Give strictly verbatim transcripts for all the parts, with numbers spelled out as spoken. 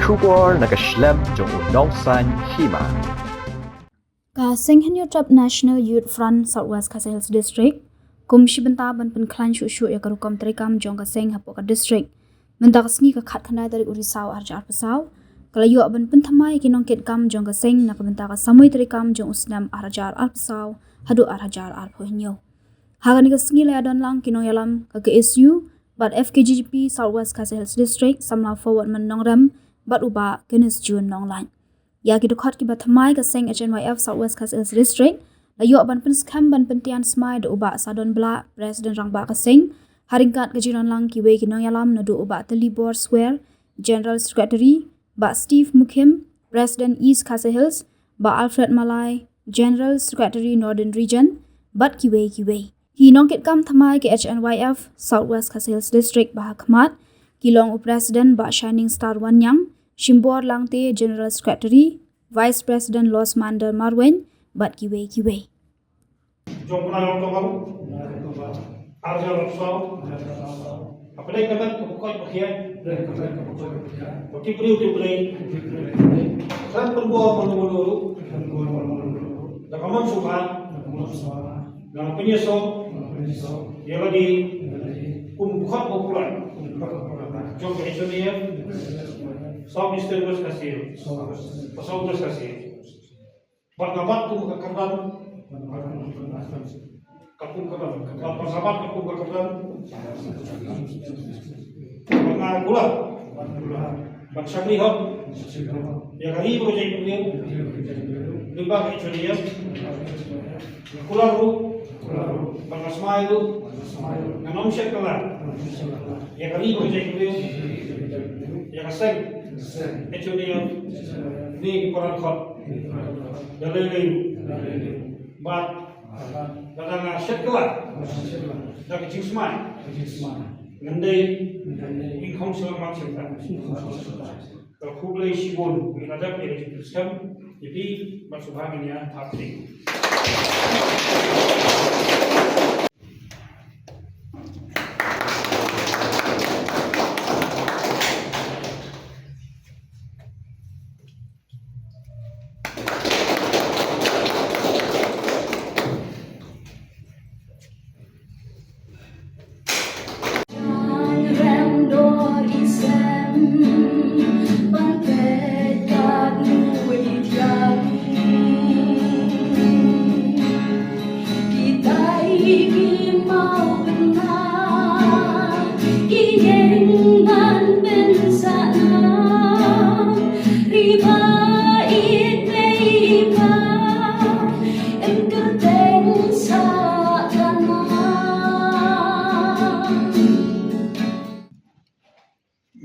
Khubor na ka shlem jong u nongsaiñ hima. Ka Seng Hynñiewtrep National Youth Front South West Khasi Hills District kum shi bynta ban pynkhlaiñ shuh shuh ïa ka rukom treikam jong ka seng hapoh ka district, mynta ka sngi ka khatkhyndai tarik u Risaw arhajar arphew saw ka la ïoh ban pynthymmai ïa ki nongkitkam jong ka seng na ka bynta ka samoi treikam jong u snem arhajar arphew saw haduh arhajar arphew hynñiew. Ha kane ka sngi la ïadon lang ki nongïalam ka K S U bad F K J G P South West Khasi Hills District, samla Forward Mynnongrem bad u Bah Kenneth June Nonglait. Ïa ki dkhot kiba thymmai, ka seng H N Y F South West Khasi Hills District la ïoh ban pynskhem ban pyntian smai da u Bah Sadon Blah, President Rangbah ka seng, ha ryngkat ka jingdon lang kiwei ki nongïalam naduh u Bah Telibor Swer, General Secretary, Bah Steve Mukhim, President East Khasi Hills, Bah Alfred Malai, General Secretary Northern Region, bad kiwei kiwei. Ki nongkitkam thymmai ka H N Y F South West Khasi Hills District ba ha khmat ki long u President Bah Shining Star Wanniang, Shimbor Langte, General Secretary, Vice President Losmander Marwein bad kiwei kiwei. Jong u bnai October arhajar arphew saw, hapdeng ka met kaba koit ba khiah, ba ki briew ki Blei, khlem pynbor mano mano ruh, da ka mon sngewbha, nga la pynïasoh ïa lade kum u dkhot ba pura jong ka H N Y F South Eastern West Khasi Hills, South West Khasi Hills. Bad nga bat kum ka kyrdan, ka kum ka kyrdan, bad nga bat ka kum ka kyrdan, bad nga kular ban shakri hok ïa ka ri bad ka jaitbynriew lyngba ka H N Y F. Nga kular ruh bad nga smai ruh, ngan ym shet kylla ïa ka ri bad ka jaitbynriew, ïa ka seng H N Y F, ne ki para dkhot. Da lei lei ruh. Bad lada nga shet kylla da ka jingsmai, ngan dei u Councillor Marching. Ka khublei shibun, ngi la dep ïa ka jingpynstem ïa phi, bad sngewbha ngin ïa thap phi.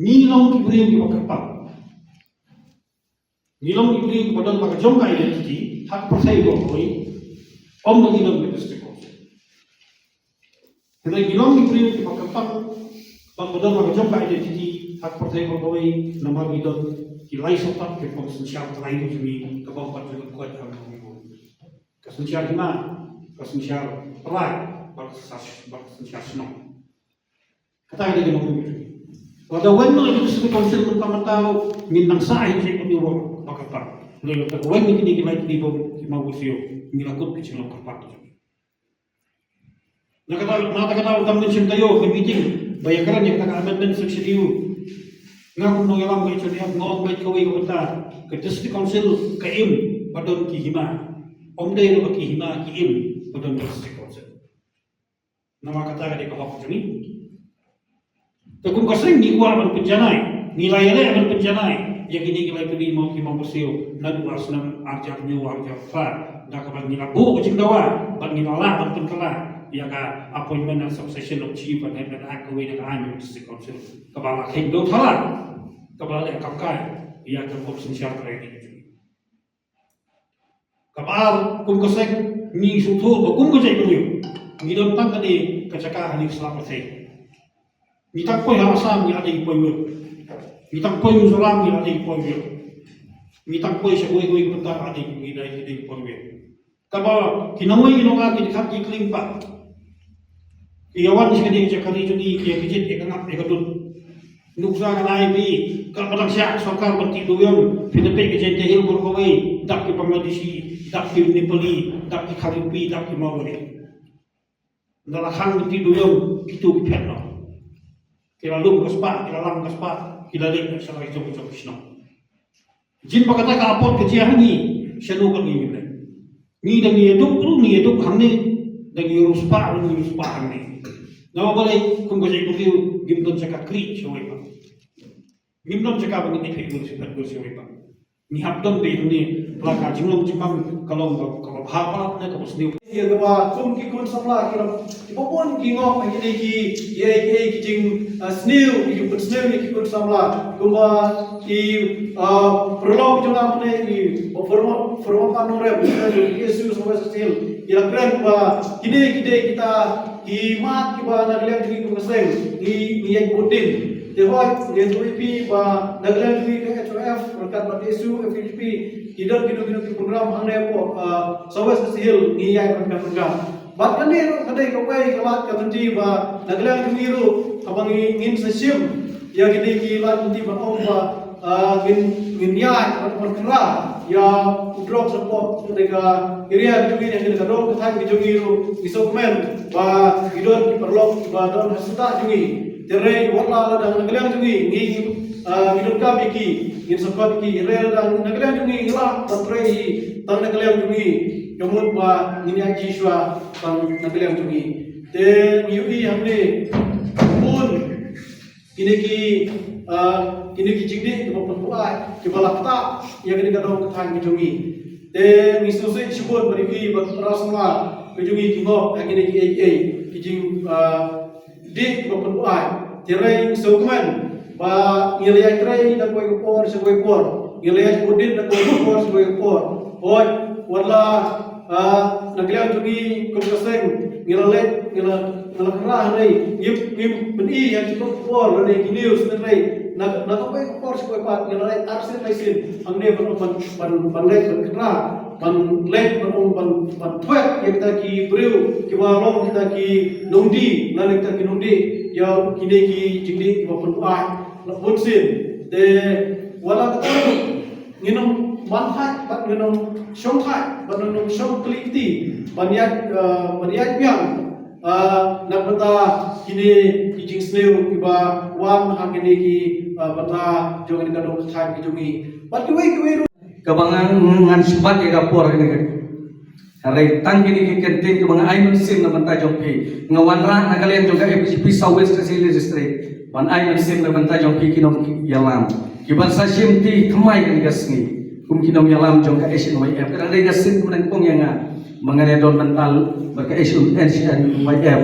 Ngi long ki briew kiba kyrpang. Ngi long ki briew kiba don la ka jong ka identity ha ka pyrthei baroh kawei, ym ba ngi don ka district council. Hynrei ngi long ki briew kiba kyrpang ba ngi don la ka jong ka identity ha ka pyrthei baroh kawei, namar ngi don ki lai sohpat ki pom synshar trai jong ngi, kaba ym pat ju koit ha ngi. Ka synshar hima, ka synshar trai, bad ka synshar, bad ka synshar shnong. Kata ka dei ka nongrim. Lada weng noh ïa ka District Council mynta mynta ruh ngin nang sah ïa ka jingmut ïa u ba kata. Lada weng noh kine ki lai tylli ba ki Mawbsio, ngi la kut ka jinglong kyrpang. Na kata, na kata ka daw kam ngin shim taïew ka meeting ba ïa kren ïa kata ka amendment section U. Nga kum nongïalam ka H N Y F nga ong beit kawei ka bynta, ka District Council ka im ba don ki hima. Ym dei ba ki hima ki im ba don ka District Council. Namar kata ka dei ka hok jong ngi. Te kum ka seng ngi kwah ban pynjanai, ngi la ïaleh ban pynjanai ïa kine ki lai tylli mo ki Mawbsio naduh ar snem ar hajar hynñiew ar hajar phra, da kaba ngi la buh ka jingdawa bad ngi la lah ban pynkylla ïa ka Appointment and Succession of Chief and Head Act kawei da ka aiñ District Council kaba la kheiñ dewthala, kaba la leh kam kai ïa ka rukom synshar trai. Kaba ar, kum ka seng ngi sngewthuh ba kum ka jaitbynriew ngi don tang kane ka jaka ha kane ka sla pyrthei. Ngi tang poi ha Assam ngi la dei ki poi wir. Ngi tang poi Mizoram ngi la dei ki poi wir. Ngi tang poi sha kawei kawei ka bynta la dei, ngi la dei ki poi wir. Kaba ki nongwei ki nonga ki dkhat ki kling pat. Ki ïa wan sha kane ka jaka ri jong ngi ki ïa kjit ïa ka ngap ïa ka dud. Nuksa ka lai phi, ka patang siak sorkar ban tih duyong, phi da peit ka Jaintia Hills bor kawei, dap ki Bangladeshi, dap ki Nepali, dap ki Khar U P, dap ki Marwari. Nda la khang ban tih duyong, kitu ki phet noh. Ki la lum ka spah, ki la lam ka spah, ki la leit na shalai jong jong shnong. Jin ba kata ka apot ka jia ha ngi, shano ka ngi ngim leh. Ngi da ngi ïaduk ruh ngi ïaduk hangne, da ngi ruh spah ruh ngi ruh spah hangne. Namar balei kum ka jait briew ngim don jaka khlieh shawei ba. Ngim don jaka ba ngin ïa phet gur sha phet gur shawei ba. Ngi hap don beit hangne, ba la ka jinglong jingman ka long ka, ka bha palat ne ka ba sniew. Ïa kaba kum ki khun samla ki la Ki ba bun ki ngop ha kine ki, ïa, ïa ki jing, ah, sniew, ki jing pynsniew ïa ki khun samla. Kumba ki, ah, paralok jong nga mynne ki, ba paralok, paralok ba nongrep, ki ïa su samla sa sil. Ïa kren ba kine ki dei kita ki mat kiba na ka liang jong ngi kum ka seng, ngi, ngi ïa bud din. Te hoi, ngi ïa tu ipi ba na ka liang jong ngi ka H Y F, ryngkat bad ïa su F H P, ki don kino kino ki program hangne hapoh, ah, South West Khasi Hills, ngi ïa ryngkat ryngkat. Bad kane ruh ka dei kawei ka lad ka lynti ba na ka liang jong ngi ruh haba ngi ngin sa shim ïa kine ki lad lynti ban ong ba, ah, ngin, ngin ïaid ban, ban kynrah ïa u drok sha pdeng ka area ka jong ngi, ïa kine ka dong ka thaiñ ka jong ngi ruh ngi sngewkmen ba ngi don ki paralok kiba don ha shatei jong ngi. Te hynrei wat la lada na ka liang jong ngi ngi, ah, ngi donkam ïa ki, ngin sa khot ïa ki. Hynrei lada na ka liang jong ngi ngi lah ban trei hi tang na ka liang jong ngi, ka mut ba ngin ïaid shuwa tang na ka liang jong ngi. Te ngi ïohi hangne bun kine ki, ah, kine ki jingdih kiba pynbuaid kiba la ktah ïa kane ka dong ka thaiñ ka jong ngi. Te ngi sngewsih shibun ban ïohi ba ki para samla ka jong ngi ki ngop ha kine ki ei ei ki jing, ah, dih kiba pynbuaid. Te hynrei ngi sngewkmen ba ngi la ïaid trei na kawei ka por sha kawei ka por, ngi la ïaid bud din na kawei ka por sha kawei ka por. Hooid, wat la, ah, na ka liang jong ngi kum ka seng ngi la leit, ngi la, ngi la kynrah, hynrei ngim, ngim pyni ïa ki por lane ki news, hynrei na, na kawei ka por sha kawei pat ngi la leit arsien laisien hangne ban, ban, ban, ban leit ban kynrah, ban leit ban ong ban, ban thwet ïa kita ki briew kiba long kita ki nongdie lane kita ki nongdie ïa kine ki jingdih kiba pynbuaid la bun sien. Te wat la katta ruh ngin ym man thait bad ngin ym shong thait bad ngin ym shong kli kti ban ïaid, eh, ban ïaid biang, eh, na ka bynta kine ki jingsniew kiba wan ha kine ki, eh, bynta jong kane ka dong ka thaiñ ka jong ngi. Bad kiwei kiwei ruh kaba nga, nga, ngan shu bat ïa ka por kane ka. Hynrei tang kine ki kyntien kiba nga ai mynsiem na bynta jong phi. Nga wanrah na ka liang jong ka F K J G P South West Khasi Hills District ban ai mynsiem na bynta jong phi ki nongïalam kiban sa shim ti thymmai kane ka sngi kum ki nongïalam jong ka H N Y F. Ka dang dei ka sien kaba nyngkong ïa nga ba ngan ïa don bynta bad ka H N Y F.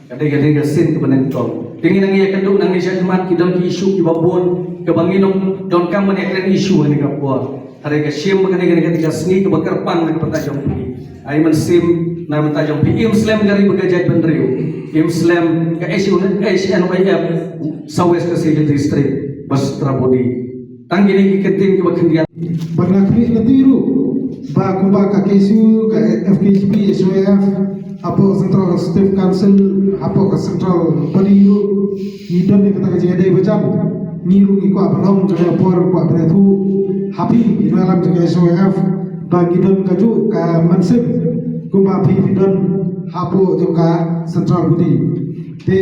Ka dei, ka dei ka sien kaba nyngkong. Te ngi nang ïakynduh nangne shakhmat, ki don ki issue kiba bun kaba ngi nang donkam ban ïakren issue ha kane ka por. Hynrei ka shim ba kane, kane, kane ka sngi kaba kyrpang na ka bynta jong phi. Ai mynsiem na ka bynta jong phi. Im slem ka ri bad ka jaitbynriew. Im slem ka H N Y F South West Khasi Hills District Bus Trabody. Tang kine ki kyntien kiba khyndiat. Bad nga khmih lynti ruh ba kumba ka K S U, ka F K J P, H Y F, hapoh Central Executive Council, hapoh ka Central Body ruh ngi don ïa kata ka jingïadei bajan. Ngi ruh ngi kwah ban ong kane ka por, kwah ban ïathuh ha phi ki nongïalam jong ka H Y F ba ngi don kajuh ka mynsiem kumba phi phi don hapoh jong ka Central Body. Te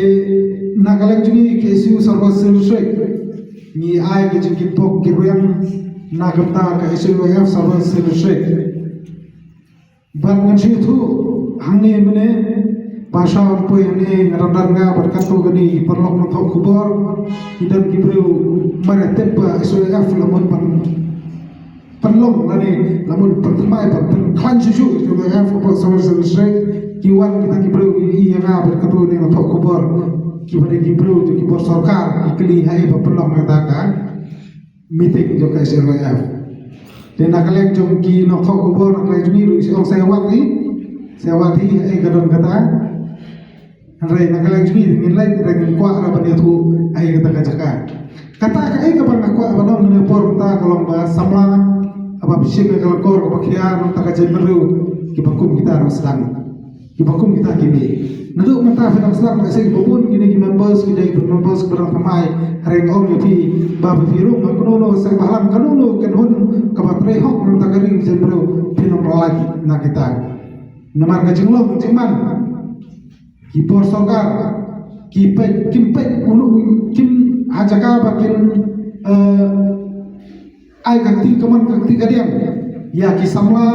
na ka liang jong ngi K S U South West District, ngi ai ka jingkitbok kitrwiang na ka bynta ka H N Y F South West District. Bad ngan shu ïathuh hangne mynne ba sha wan poi hangne nga dang don nga bad katto katne ki paralok nongthoh khubor, ki don ki briew mar ïa tip ba H N Y F la mut ban pynlong lane la mut ban pynthymmai ban pynkhlaiñ shuh shuh H N Y F hapoh South West District. Ki wan kita ki briew ki ïa nga bad katto katne nongthoh khubor kiba dei ki briew jong ki bor sorkar, ki kylli haei ba pynlong kata ka meeting jong ka H N Y F. Te na ka liang jong ki nongthoh khubor na ka liang jong ngi ruh ki ong sa ïa wad hi, sa ïa wad hi haei ka don kata. Hynrei na ka liang jong ngi ngin leit, hynrei ngin kwah ruh ban ïathuh haei kata ka jaka. Kata kaei kaba nga kwah ban ong ha kane ka por mynta ka long ba samla haba phi shim ïa ka lyngkor kaba khia na ka bynta ka jaitbynriew, kiba kum kita nongshad, kiba kum kita ki mei. Naduh mynta phi dang sdang da seng ba bun kine ki members ki dei ki members ba dang thymmai. Hynrei nga ong ïa phi ba phi rung ha kano kano ka seng bhalang kano kano ka hun kaba trei hok na ka ri ka jaitbynriew phin ym lait na kita. Namar ka jinglong jingman ki por sorkar ki peit kim peit ulu kim ha jaka ba kin eh, ai ka kti kamon ka kti kadiang ïa ki samla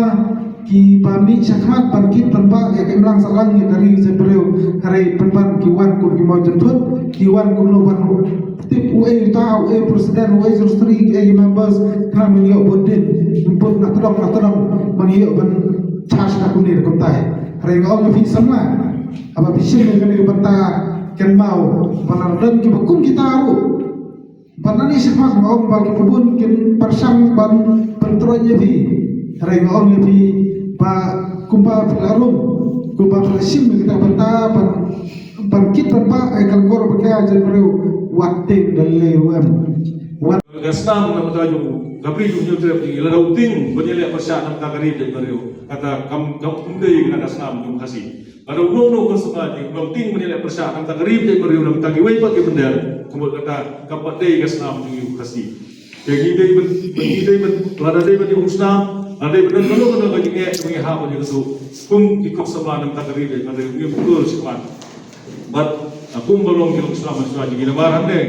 kiba mih shakhmat ban kit ban bah ïa ka imlang sahlang ïa ka ri ka jaitbynriew. Hynrei pynban ki wan kum ki mawjynthut ki wan kumno ban tip uei uta uei president uei secretary uei members. Khnang ban ïoh bud din ban put na tdong na tdong ban ïoh ban charge na kumne na kumtai. Hynrei nga ong ïa phi samla haba phi shim ïa kane ka bynta kynmaw ba la don kiba kum kita ruh ban nang ïa shakhmat. Nga ong ba kiba bun kin pyrshang ban pyntroiñ ïa phi. Hynrei nga ong ïa phi ba kumba phi la rung kumba phi la shim ïa kita bynta ban ban kit ban bah ïa ka lyngngoh ba ka jaitbynriew wat tieng da lei ruh em. Wat ka snam na bynta jong ka bri jong Hynñiewtrep jong ngi lada u tieng ban ïaleh pyrshah na bynta ka ri jaitbynriew kata kam kam kum dei na ka snam jong Khasi. Lada uno uno u khun samla jong ngi u tieng ban ïaleh pyrshah na bynta ka ri jaitbynriew na bynta kiwei pat ki mynder ka mut kata kam pat dei ka snam jong ngi u Khasi. Te ngi dei ban ngi dei ban lada dei ban ïa u snam lada dei ban don kano kano ka jingeh ba ngi hap ban ïa katu kum ki khun samla na bynta ka ri jaitbynriew ngi pukul shakhmat. Bad kum ba long ki khun samla mynshwa jong ngi namar hangne